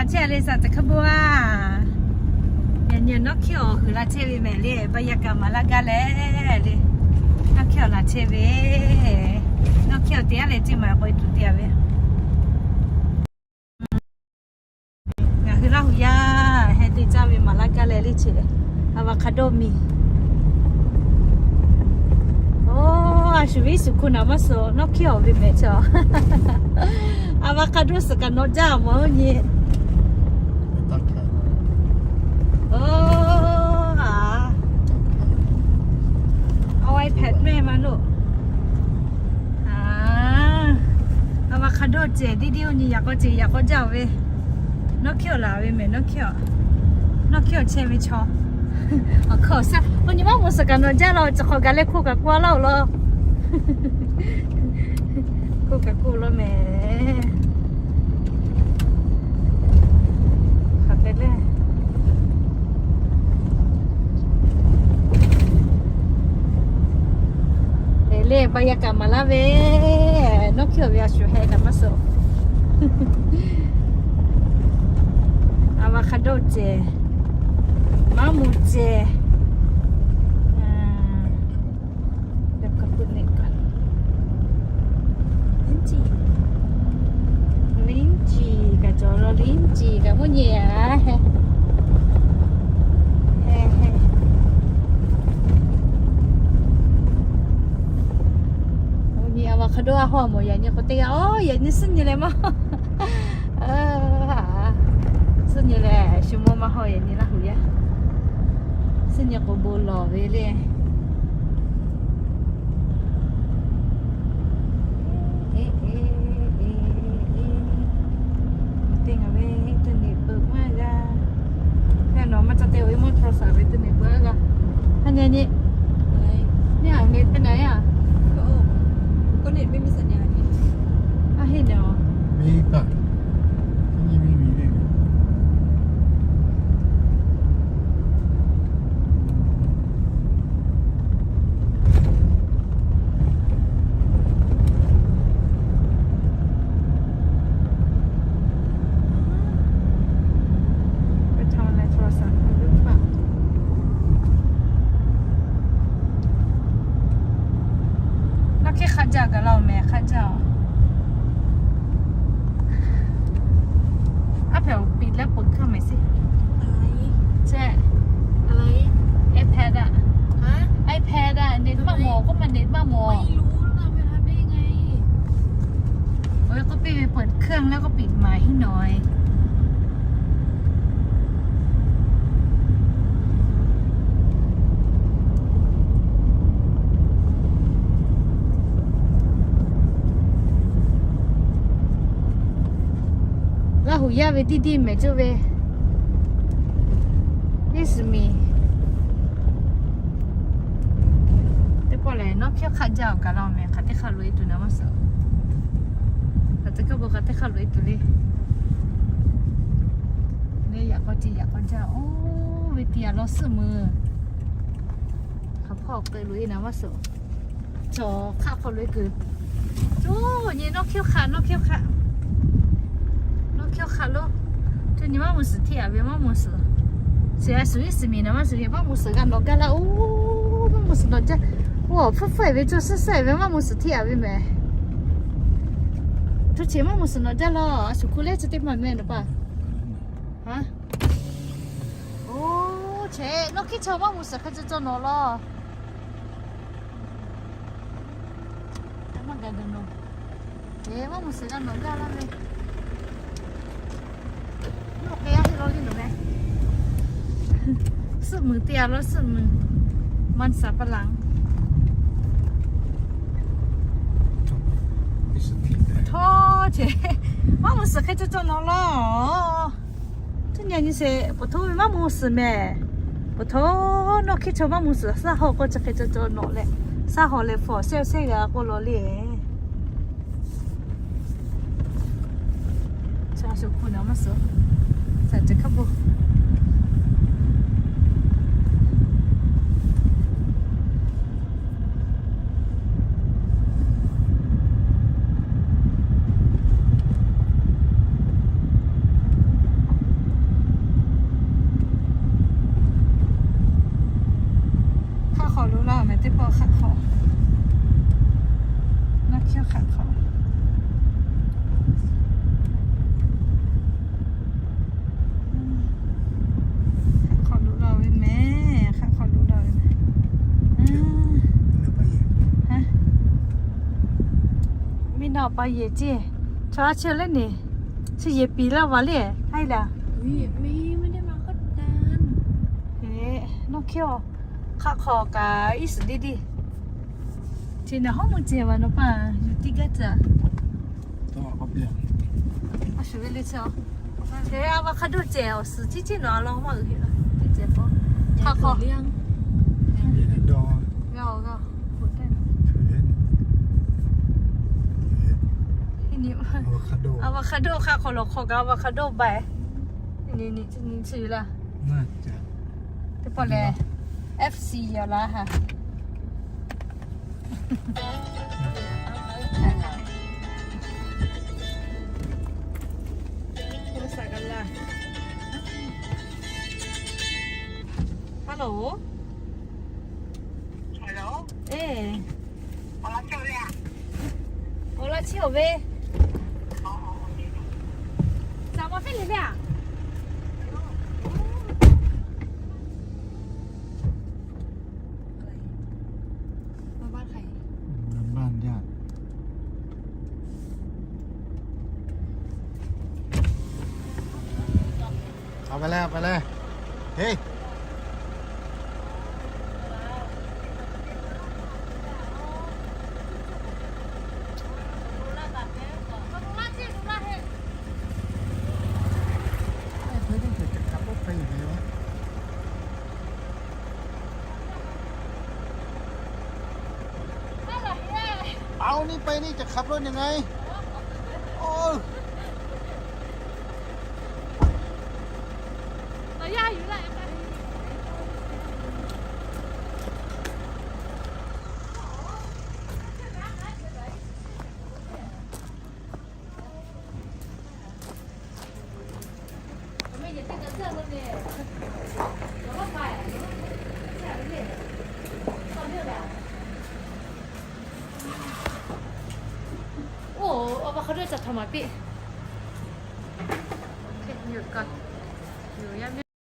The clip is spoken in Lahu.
Chehˇ le saˍ teꞈ hk'aˇ bon a. Yaꞈ nyi nawˉ hkiˇ awˬ huiˍ la chehˇ ve mehˍ le, บรรยากาศ maˍ laˇ gaˇ leh le. Nawˉ hkiˇ awˬ laˬ chehˇ ve, nawˉ hkiˇ awˬ te aˉ leh ceˇ maˍ k'oꞈ e tuˬ te a ve. Ngaˬ hui Laˇ huˍ yaˇ heh te caˇ ve maˍ laˇ gaˇ leh le chi, avocado miˬ. Oˇ, a shu viˉ shu hku naˍ maˇ suh, nawˉ hkiˇ awˬ ve mehˍ chaw. Avocado suhˍ kaꞈ nawꞈ jaˇ mawˬ oˇ nyi. Oˇ, a, awˬ iPad mehˍ maˇ loˬ. Avocado ceh tiˉ tiˉ oˇ nyi yaꞈ k'aw ceh yaꞈ k'aw jaˇ ve. Nawˉ hkiˇ awˬ laˬ ve mehˍ, nawˉ hkiˇ awˬ, nawˉ hkiˇ awˬ chehˇ ve chaw. Awˬ hk'aw awˬ shaˉ oˇ nyi maˇ mawˬ suhˍ kaꞈ nawꞈ jaˇ la, chi hk'awꞈ gaˬ leh hko kaꞈ k'oˆ laˇ-oˬ law. Hko kaꞈ k'oˆ law mehˍ. Hk'aˬ hk'e le. Lehˬ le, บรรยากาศ maˍ laˇ ve, nawˉ hkiˇ awˬ ve a shu heh naˍ maˇ suh. Avocado ceh, maˇ mvuh ceh. Liˉ ciˍ kaꞈ cawˬ la, liˉ ciˍ kaꞈ mvuhˇ nyi a. Oˇ nyi avocado a hawˇ mawˬ yaꞈ nyi k'o teˇ g'aˇ, oˇ yaꞈ nyi suhˉ nyi leh maˇ, suhˉ nyi leh shu mawˇ maˇ hawˇ yaꞈ nyi Laˇ huˍ yaˇ. Suhˉ nyi k'o bon lawˬ ve le. Teˇ ngaˬ ve internet peuˬ maˇ g'a. Hk'e nawˬ maˇ ca te ve mawˇ htaw saˍ ve internet peuˬ a g'a. Ha nyi nyi. Nyi a nyi teˇ na yaˇ. A heˆ nawˬ. Nawˉ hkiˇ hk'aˆ jaˇ gaˬ la-oˬ mehˍ, hk'aˆ jaˇ-oˬ. Aˉ hpehꞈ awˬ piˍ leh peuˬ hkanˇ mehˍ se. Chehˇ. iPad a, iPad a, net maˇ mawˬ k'oˆ ma, net maˇ mawˬ. Oˇ ve k'oˆ piˇ ve peuˬ hkanˇ leh k'oˆ piˍ maˍ hiˉ nawˬ e. Laˇ huˍ yaˇ ve tiˇ tiˇ mehˍ cawˇ ve. Iˉ suhˍ miˬ teˇ pawˆ lehˬ, nawˉ hkiˇ hk'aˆ jaˇ-oˬ kaꞈ la-oˬ mehˍ, hk'aˬ teˇ hk'aˆ loꞈ e tuˬ naˍ maˇ suhˍ. Hk'aˬ teˇ hk'aˆ bon hk'aˬ teˇ hk'aˆ loꞈ e tuˬ le. Leh yaꞈ k'aw ce yaꞈ k'aw jaˇ, oˇ ve tiꞈ yaꞈ law suhˆ meuˬ. Hk'aˬ hpawˇ k'ai loꞈ e naˍ maˇ suhˍ. Cawˬ hk'aˆ hk'aw loꞈ e kuiˬ. Coˇ nyi nawˉ hkiˇ hk'aˆ, nawˉ hkiˇ hk'aˆ, nawˉ hkiˇ hk'aˆ lo. Coˇ nyi maˇ mvuh suhˍ hteˇ aꞈ ve maˇ mvuh suhˍ. Suhˍ a suhˍ iˉ suhˍ miˬ naˍ maˇ suhˍ ve maˇ mvuh suhˍ g'a nawꞈ gaˇ laˇ oˬ. Maˇ mvuh suhˍ nawꞈ jaˇ. Oˇ, hpfuhˇ hpfuhˇ e ve coˇ suhˉ suhˉ e ve maˇ mvuh suhˍ hteˇ aꞈ ve mehˍ. Coˇ ce maˇ mvuh suhˍ nawꞈ jaˇ laˇ. A shu hku leh chi teˇ maˬ mehˍ nawˬ paˍ. Oˇ, che nawˉ hkiˇ chaw maˇ mvuh suhˍ hk'e ca caw nawꞈ laˇ. Maˇ gaˬ gaˬ nawˬ. Eˬ, maˇ mvuh suhˍ g'a nawꞈ gaˇ laˇ ve. Oˇ hk'e yaˇ heˆ law le nawˬ meh. Suhˆ meuˬ teˇ yaꞈ law suhˆ meuˬ. Maˇ saˍ pa laˬ. Htawˇ, che maˇ mvuh suhˍ hk'e ca caw nawꞈ laˇ. Teˇ nyi nyi sheˍ, peuˬ htoˇ ve maˇ mvuh suhˍ mehˍ. Peuˬ htoˇ nawˉ hkiˇ chaw maˇ mvuh suhˍ, saˉ haw k'o chi hk'e caw caw nawꞈ leh, saˉ haw leh hpawˍ sehˉ sehˉ g'a k'oˆ law le. Cha shu hpu naˍ maˇ suhˍ. Ca ce hk'aˇ bon. Mehˍ teˇ pawˆ hk'aˆ hk'awꞈ, naˇ hkiˇ hk'aˆ hk'awꞈ, hk'aˆ hk'awꞈ loꞈ la ve mehˍ, hk'aˆ hk'awꞈ loꞈ la ve mehˍ. Miˇ naˆ pa yehˬ ceˇ, chaw a chi leh neˬ, chi yehˬ piˍ laˇ va le, haiˉ laˬ. Naˇ hkiˇ-oˬ, hk'aˆ hk'awꞈ kaꞈ iˉ suhˍ deˇ deˇ. Chi naˬ hawˉ meuˇ cehˬ va nawˬ paˇ yuˬ tiˇ gaˇ tcuh. A shuˍ ve le chi, te avocado cehˬ awˬ suhˍ ciˉ ciˉ nawˬ a lawn maˇ uiˍ heˆ la. Teˇ cehˬ k'o, hk'aˆ hk'awꞈ g'a-oˬ g'a-oˬ. Avocado hk'aˆ hk'awꞈ lawˬ hk'awꞈ kaꞈ avocado baˬ. Nyi nyi nyi chi laˇ. Teˇ pawˆ lehˬ, F C yaw la ha. Hello. Hello. Eˬ. Awˬ laꞈ chehˇ-oˬ ve. Saˍ ma feˇ le le a. Aˬ, pa le, pa le. Heˇ. Aˬ, o ni pa ni ca hk'aˬ lo nyi ngaˬ. Oˬ. Oˇ, a pa hk'a dawˇ ca htaꞈ maˍ piˇ.